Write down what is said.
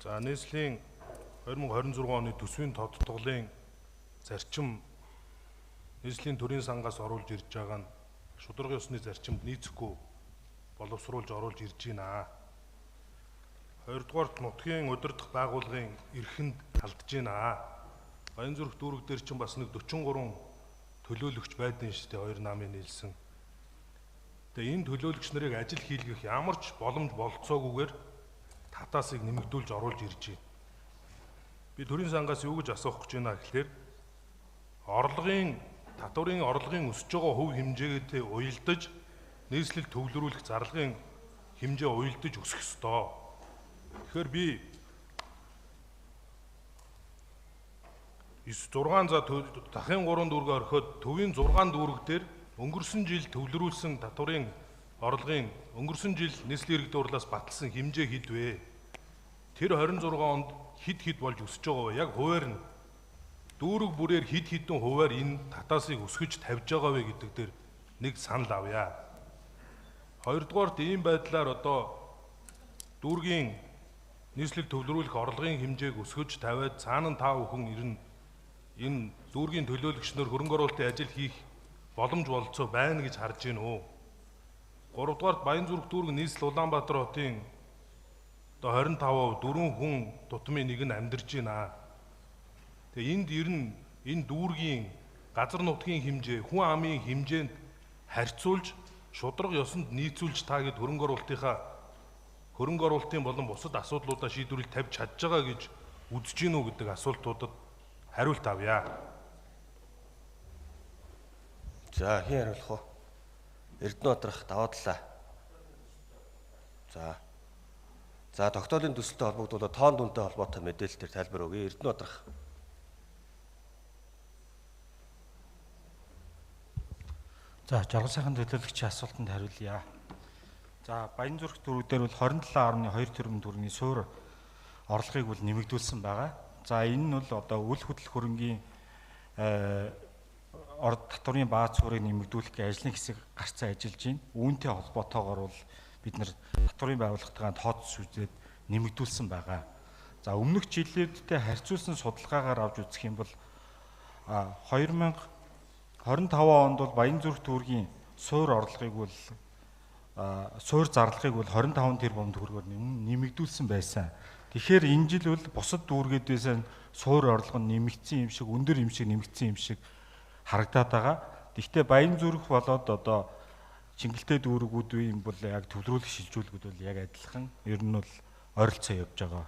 За, нийслэлийн 2026 оны төсвийн тодтголын зарчим нийслэлийн төрийн сангаас оруулж ирж байгаа нь шударгын ёсны зарчимд нийцэхгүй боловсруулж оруулж ирж байна. Хоёрдугаарт нутгийн удирдах байгууллагын эрхэнд алдж байна. Баянзүрх дүүрэг дээр чинь бас нэг 43 төлөөлөгч байдсан шүү дээ, хоёр намын нийлсэн. Тэгээ энэ төлөөлөгч нарыг ажил хийлгэх ямар ч боломж болцоогүйгээр татаасыг нэмэгдүүлж оруулж ирж байна. Би төрийн сангаас юу гэж асуух гэж байна гэхлээр орлогын татварын орлогын өсөж байгаа хувь хэмжээтэй уялдаж нийслэл төвлөрүүлэх зарлагын хэмжээ уялдаж өсөх ёстой. Тэгэхээр би 9 6 за дахин 3 дүүргээ орхиод төвийн 6 дүүрэг дээр өнгөрсөн жил төвлөрүүлсэн татварын орлогын өнгөрсөн жил нийслэлийн иргэдийн хурлаас баталсан хэмжээ хэд вэ? Тэр 26 онд хэд хэд болж өсөж байгаа вэ? Яг хувиар нь дүүрэг бүрээр хэд хэдэн хувиар энэ татаасыг өсгөж тавьж байгаа вэ гэдэг дээр нэг санал авъя. Хоёрдугаарт ийм байдлаар одоо дүүргийн нийслэл төвлөрүүлэх орлогын хэмжээг өсгөж тавиад цаана нь та бүхэн ер нь энэ дүүргийн төлөөлөгч нар хөрөнгө оруулалтын ажил хийх боломж бололцоо байна гэж харж байна уу? Гуравдугаарт Баянзүрх дүүрэг нийслэл Улаанбаатар хотын одоо 25% дөрвөн хүн тутмын нэг нь амьдарч байна. Тэгээ энд ер нь энэ дүүргийн газар нутгийн хэмжээ, хүн амын хэмжээнд харьцуулж шударга ёсонд нийцүүлж та гэд хөрөнгө оруулалтын болон бусад асуудлуудаа шийдвэрлэл тавьж чадж байгаа гэж үзэж гин үү гэдэг асуултуудад хариулт авъя. За, хэн хариулах вэ? Эрдэнэбатрах даваа талаа. За. За, тогтоолын төсөлтэй холбогдуулаад тоон дүнтэй холбоотой мэдээлэл төр тайлбар өгье. Эрдэнэбатрах. За, жаргал сайхан төлөөлөгчийн асуултанд хариулъя. За, Баянзүрх дүүрэг дээр бол 27.2 тэрбум төгрөгийн суур орлогыг бол нэмэгдүүлсэн байгаа. За, энэ нь бол одоо үл хөдлөх хөрөнгийн татварын бааз суурийг нэмэгдүүлэх ажлын хэсэг гарцаа ажиллаж байна. Үүнтэй холбоотойгоор бол бид нар татварын байгууллагатайгаа тооцож үзээд нэмэгдүүлсэн байгаа. За, өмнөх жилүүдтэй харьцуулсан судалгаагаар авч үзэх юм бол 2025 онд бол Баянзүрх дүүргийн суур орлогыг бол суур зарлагыг бол 25 тэрбум төгрөгөөр нэмэгдүүлсэн байсан. Тэгэхээр энэ жил бол бусад дүүргүүдээс суур орлого нь нэмэгдсэн юм шиг, өндөр юм шиг нэмэгдсэн юм шиг харагдаад байгаа. Гэхдээ Баянзүрх болоод одоо Чингэлтэй дүүргүүд юм бол яг төвлөрүүлэх шилжүүлгүүд бол яг адилхан. Ер нь бол ойролцоо явж байгаа.